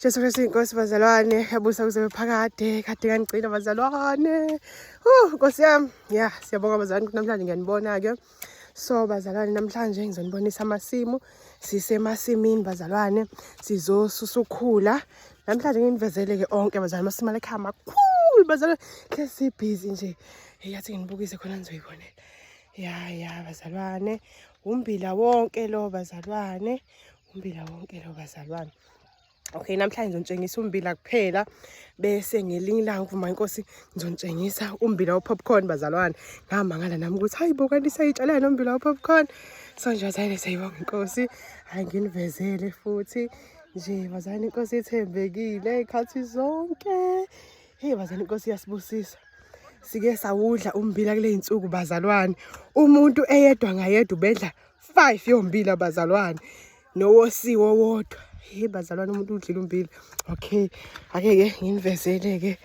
Jesu Kristu inkosi bazalwane, yabusa kuze phakade, kade kanigcina bazalwane. Nkosi yami. Ya, siyabonga bazalwane ukuthi namhlanje ngiyanibona ke. So bazalwane namhlanje ngizonibonisa amasimu. Sisemasimini bazalwane, sizosusa ukhula. Namhlanje nginivezele ke onke bazalwane amasimu alekhaya makhulu bazalwane. Hle sibhizi nje. Hey yathi nginibukise khona nizoyibonela. Ya ya bazalwane, umbila wonke lo bazalwane, umbila wonke lo bazalwane. Okay, namhlanje ngizonitshengisa umbila kuphela bese ngelinye ilanga kuvuma inkosi ngizonitshengisa umbila we-popcorn bazalwane. Ngamangala nami ukuthi hayi bo kanti siyayitshala nombila we-popcorn. So nje bazalwane siyayibonga inkosi, hayi nginivezele futhi nje bazalwane inkosi ithembekile ikhathi zonke. Hey bazalwane inkosi iyasibusisa. Sike sawudla umbila kule insuku bazalwane. Umuntu eyedwa ngayedwa ubedla 5 yombila bazalwane. Nowosiwo wodwa. Hey bazalwane umuntu udlile umbila. Okay, ake ke nginivezele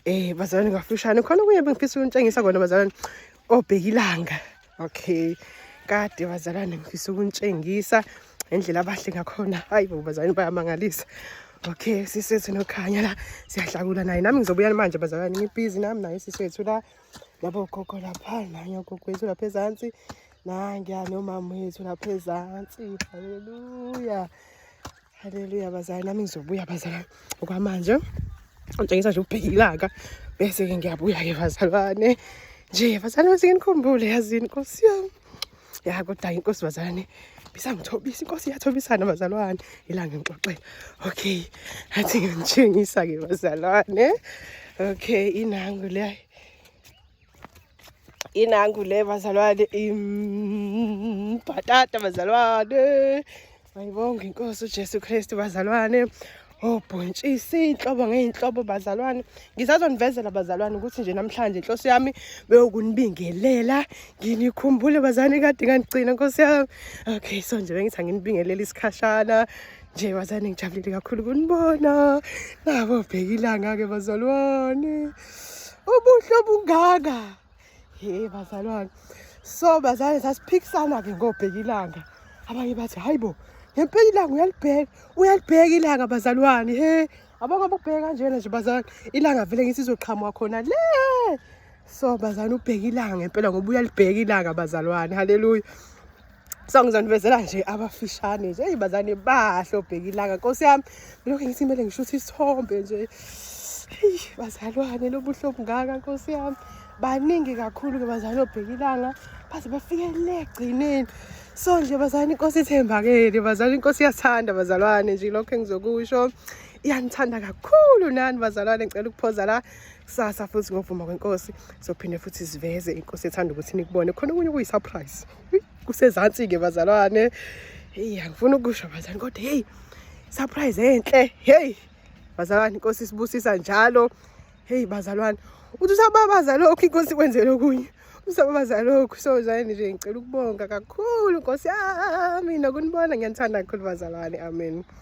ke bazalwane kafushane. Khona okunye bengifisa ukunitshengisa kona bazalwane obheka ilanga. Okay. Kade bazalwane ngifisa ukunitshengisa indlela abahle ngakhona. Hayi bo bazalwane bayamangalisa. Okay, sisethu nokhanya la siyahlakula naye. Nami ngizobuya manje bazalwane ngibhizi nami naye sisethu la. Labo gogo lapha nanye ugogo wethu lapha ezansi. Nangiya nomama wethu lapha ezansi. Haleluya. Haleluya bazalwane nami ngizobuya bazalwane. Okwamanje ngitshengisa nje ubheka ilanga bese ke ngiyabuya ke bazalwane. Nje bazalwane bese nginikhumbule yazini Nkosi yami. Ya kodwa inkosi bazalwane bisangithobisa inkosi iyathobisana bazalwane ilanga ngixoxela. Okay, athi ngitshengisa ke bazalwane. Okay, inangu le. Inangu le bazalwane imbhatata bazalwane. Mayibonge inkosi uJesu Kristu bazalwane. Obhontshisi inhlobo ngey'nhlobo bazalwane. Ngisazonivezela bazalwane ukuthi nje namhlanje inhloso yami beyokunibingelela. Nginikhumbule bazalwane kade nganigcina Nkosi yami. Okay, so nje bengithi anginibingelele isikhashana. Nje bazalwane ngijabulile kakhulu ukunibona. Nabo bheka ilanga-ke bazalwane. Ubuhle obungaka. He bazalwane. So bazalwane sasiphikisana ke ngobheka ilanga. Abanye bathi hayibo ngempela ilanga uyalibheka, uyalibheka ilanga bazalwane. He abanye bokubheka kanjena nje bazalwane. Ilanga vele ngithi izoqhamuka khona le. So bazalwane ubheka ilanga ngempela ngoba uyalibheka ilanga bazalwane. Haleluya. So ngizonivezela nje abafishane nje. Hey bazalwane bahle obheka ilanga Nkosi yami. Lokho ngithi kumele ngishuthe isithombe nje. Hey bazalwane lobuhle obungaka Nkosi yami. Baningi kakhulu ke bazalwane obheka ilanga baze bafike le egcineni. So nje bazalwane inkosi ithembakele, bazalwane inkosi iyathanda bazalwane nje lokho engizokusho. Iyanithanda kakhulu nani bazalwane ngicela ukuphoza la kusasa futhi ngovuma kwenkosi sophinde futhi siveze inkosi ethanda ukuthi nikubone khona okunye kuyi-surprise. Kusezansi ke bazalwane. Hey angifuni ukusho bazalwane kodwa hey surprise enhle. Hey bazalwane inkosi isibusisa njalo. Hey bazalwane uthi usababaza lokhu inkosi kwenzele okunye. Usababaza lokhu so bazalwane nje ngicela ukubonga kakhulu Nkosi yami nokunibona ngiyanithanda kakhulu bazalwane. Amen.